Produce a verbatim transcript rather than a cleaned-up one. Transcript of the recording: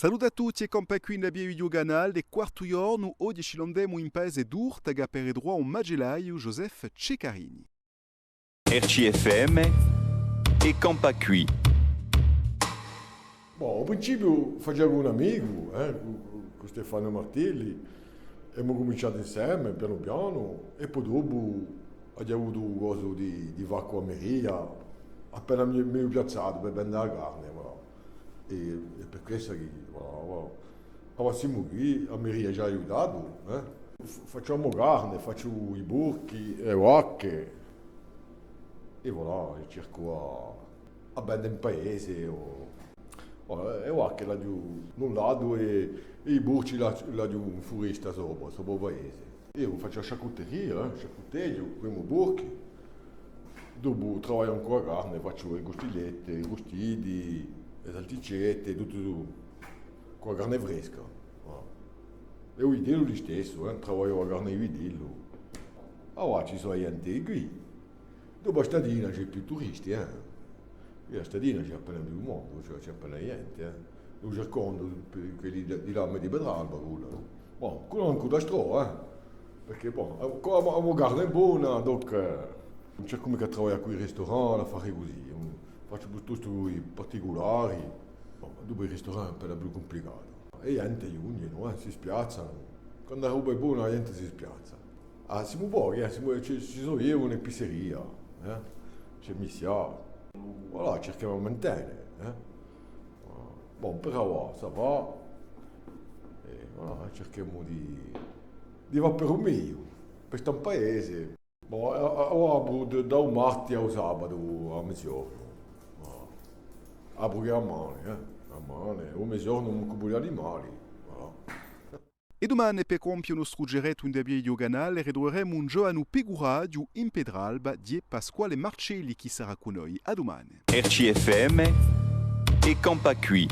Salute à tutti è campà quì in a via di u Canale, quartu ghjornu, oghje ci l'andemu in paese d'Urtaca per ritruvà un macellaiu, Joseph Ceccarini. R C F M è campà quì. Bon, à u principiu facia cù un amicu, eh, cù, cù, cù Stefano Martelli, emu cuminciatu inseme, pianu pianu, è po dopu aghju avutu u cosu di, di fà cù a meria, appena mi, mi piazzatu per vende a carne, voilà. È, è per quessa chì, voilà, voilà. Avà simu quì, a meria ci hà aiutatu, eh. F-, facciu a mo carne, facciu i porchi, e vacche, è voilà, è cercu à, à vende in paese, o, o, e vacche l'aghju in un latu è, è i porchi l'aghju, l'aghju in furesta sopra, sopra u paese. Eiu facciu a charcuteria, eh, charcuteghju, cù i mo porchi. Dopu travagliu ancu a carne, facciu e custillette, i crustiti, e salciccette, tuttu cù a carne fresca. Voilà. È u vitellu listessu, eh, travagliu a carne di vitellu. Avà ci sò a ghjente quì. Dopu a statina ci hè più turisti, eh. È a statina ci hè appena più mondu, cioè ci hè appena ghjente, eh. U circondu, quelli di, di Lama è di Petralba, quellu. Bon, quellu ancu da strò, eh. Perchè, bon, a, a, a mo carne hè bona, donc, eh, ùn cercu micca à travaglià cù i restaurant, à fà cusì. Facciu piuttostu cù i particulari. Bon, dopu i restaurant hè appena più cumplicatu. È a ghjente ghjunghjenu, eh, si spiazzanu. Quandu a roba hè bona, a ghjente si spiazza. Ah, simu pochi, eh, simu, ci, ci sò eiu in a pizzeria, eh? Ci hè Missià. Voilà, circhemu à mantene, eh? Bon, per avà, ça va. È voilà, circhemu di, di fà per u megliu, per stà in paese. Bon, a, a, avà apru da, da u marti à u sabatu à meziornu. Voilà. Apru chè a mane, eh? A mane, u meziornu m'occupu di l'animali. Voilà. È dumane, per compie u nostru girettu in a via di u Canale, ritruveremu un giovanu picuraghju in Petralba, hè Pasquale Marcelli chì sarà cù noi. À dumane. R C F M è campà quì.